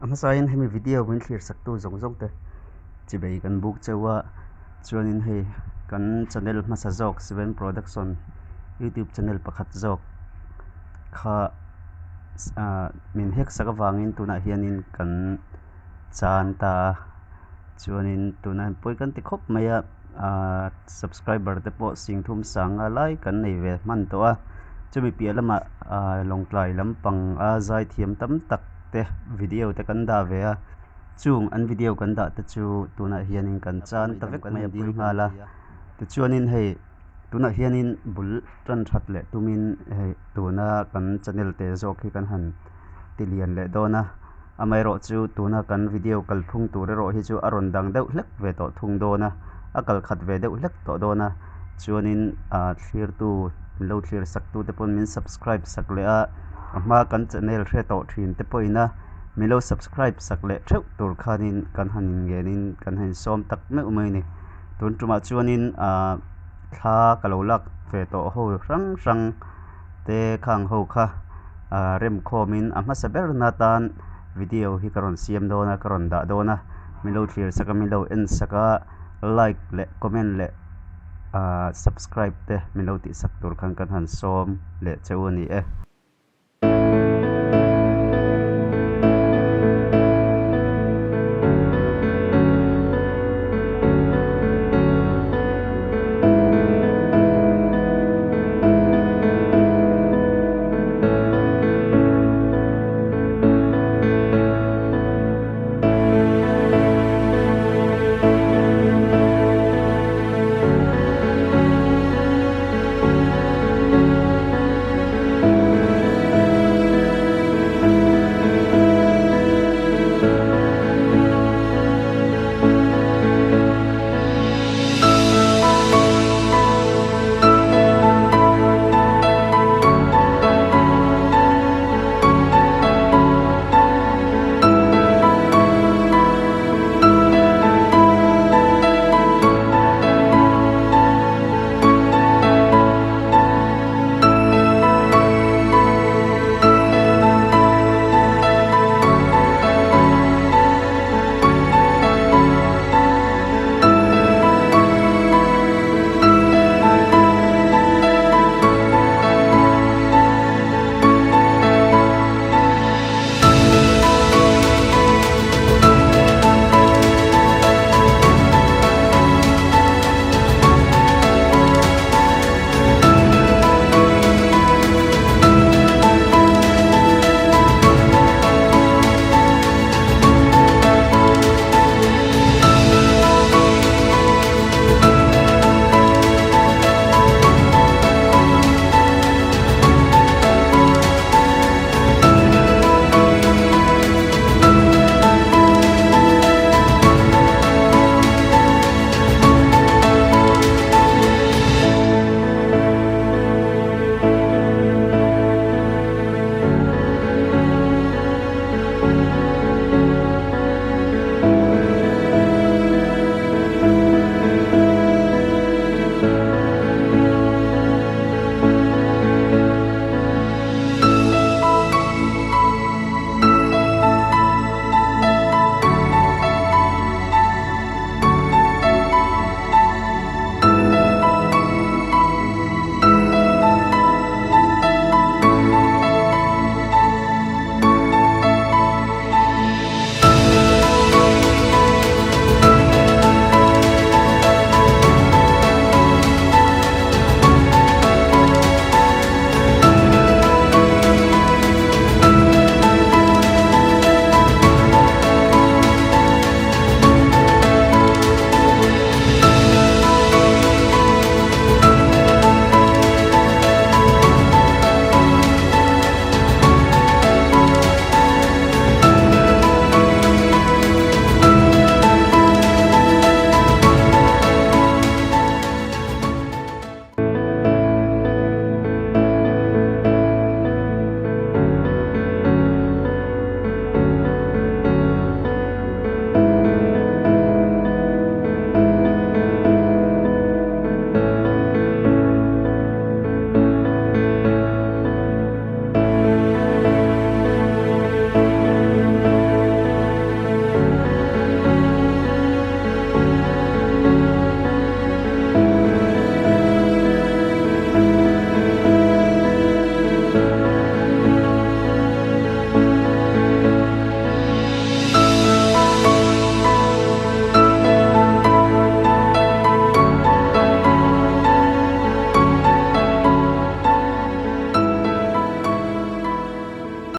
A hmasain hemi video min thlir saktu zawng zawng te chibei kan buk cheu a, chuanin hei kan channel hmasa zawk Seven Production youtube channel pakhat zawk kha ah min hack sak avangin tunah hianin kan chan ta a, chuanin tunah hian pawi kan ti khawp mai a ah subscriber te pawh singthum sanga lai kan nei ve hman tawh a, chumi piah lamah ah lawngtlai lampang a zaithiam tam tak te video te kan dah ve a chung an video kan dah te chu tunah hianin kan chan ta vek mai a dil nghal a tichuanin hei tunah hianin bul tan that leh tumin hei tuna kan channel te zawk hi kan han ti lian leh dawn a amaherawhchu tuna kan video kalphung tur erawh hi chu a rawn dang deuh hlek ve tawh thung dawn a a kal khat ve deuh hlek tawh dawn a chuanin ah thlirtu min lo thlir sak tu te pawn min subscribe sak leh a a hma kan channel hre tawh thin te pawhin a min lo subscribe sak leh theuh tur khanin kan han inngenin kan han insawm tak meuh mai a ni tun tumah chuanin ah thla ka lo lak ve tawh ho hrang hrang te khang ho kha ah remkhawmin a hmasa ber na tan video hi ka rawn siam dawn a ka rawn dah dawn a min lo thlir sak a min lo en sak a like leh comment leh ah subscribe te min lo tih sak tur khan kan han sawm leh che u a ni e.